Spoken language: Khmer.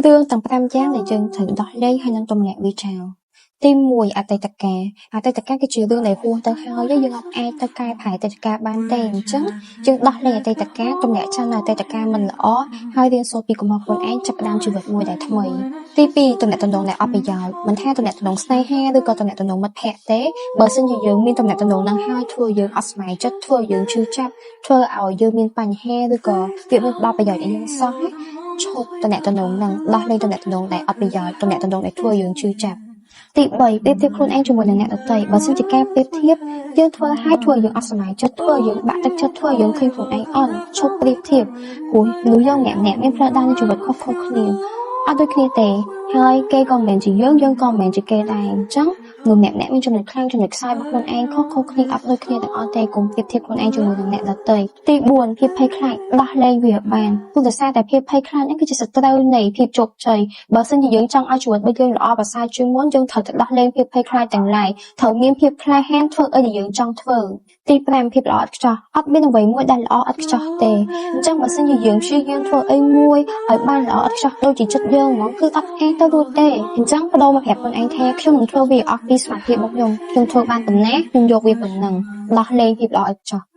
រឿងទាំង5យ៉ាងដែលយើងត្រូវដោះលែងហើយនិងទម្លាក់វាចោលទី1អតីតកាលអតីតកាលគឺជារឿងដែលហួសទៅហើយយើងអត់អាចទៅកែប្រែអតីតកាលបានទេអញ្ចឹងយើងដោះលែងអតីតកាលទម្លាក់ចោលនៅអតីតកាលមិនល្អហើយរៀនសូត្រពីកំហុសខ្លួនឯងចាប់ផ្ដើមជីវិតមួយដែលថ្មីទី2ទំនាក់ទំនងដែលអត់ប្រយោជន៍មិនថាទំនាក់ទំនងស្នេហាឬក៏ទំនាក់ទំនងមិត្តភក្តិទេបើសិនជាយើងមានទំនាក់ទំនងនឹងហើយធ្វើយើងអត់សប្បាយចិត្តធ្វើយើងឈឺចាប់ធ្វើឲ្យយើងមានបញ្ហាឬក៏វាមានផ្ដល់ប្រយោជន៍ឲ្យយើងសោះឈប់ទំនាក់ទំនងនឹងដោះលែងទំនាក់ទំនងដែលអត់ប្រយោជន៍ទំនាក់ទំនងដែលធ្វើយើងឈឺចាប់ទី3ប្រៀបធៀបខ្លួនឯងជាមួយនឹងអ្នកដទៃបើសិនជាការប្រៀបធៀបយើងធ្វើឲ្យធ្វើយើងអត់សប្បាយចិត្តធ្វើយើងបាក់ទឹកចិត្តធ្វើយើងឃើញខ្លួនឯងអន់ឈប់ប្រៀបធៀបព្រោះមនុស្សយើងម្នាក់ៗមានផ្លូវដើរនៃជីវិតខុសៗគ្នាអត់ដូចគ្នាទេហើយគេក៏មិនមែនជាយើងយើងក៏មិនមែនជាគេដែរអញ្ចឹងមនុស្សម្នាក់ៗមានចំណុចខ្លាំងចំណុចខ្សោយរបស់ខ្លួនឯងខុសៗគ្នាអត់ដូចគ្នាទាំងអស់ទេកុំប្រៀបធៀបខ្លួនឯងជាមួយនឹងអ្នកដទៃទី4ភាពភ័យខ្លាចដោះលែងវាបានព្រោះដោយសារតែភាពភ័យខ្លាចហ្នឹងគឺជាសត្រូវនៃភាពជោគជ័យបើសិនជាយើងចង់ឲ្យជីវិតរបស់យើងល្អប្រសើរជាងមុនយើងត្រូវតែដោះលែងភាពភ័យខ្លាចទាំងឡាយត្រូវមានភាពក្លាហានធ្វើអីដែលយើងចង់ធ្វើទី5ភាពល្អឥតខ្ចោះអត់មានអ្វីមួយដែលល្អឥតខ្ចោះទេអញ្ចឹងបើសិនជាយើងព្យាយាមធ្វើអីមួយឲ្យបានល្អឥតខ្ចោះដូចជាចិត្តយើងហ្មងគឺអត់អាចទៅរួចទេអញ្ចឹងប្ដូរមកប្រាប់ខ្លួនឯងថាខ្ញុំនឹងធ្វើវាអស់ពីសមត្ថភាពរបស់ខ្ញុំខ្ញុំធ្វើបានប៉ុណ្ណាខ្ញុំយកវាប៉ុណ្ណឹងដោះលែងភាពល្អឥតខ្ចោះ។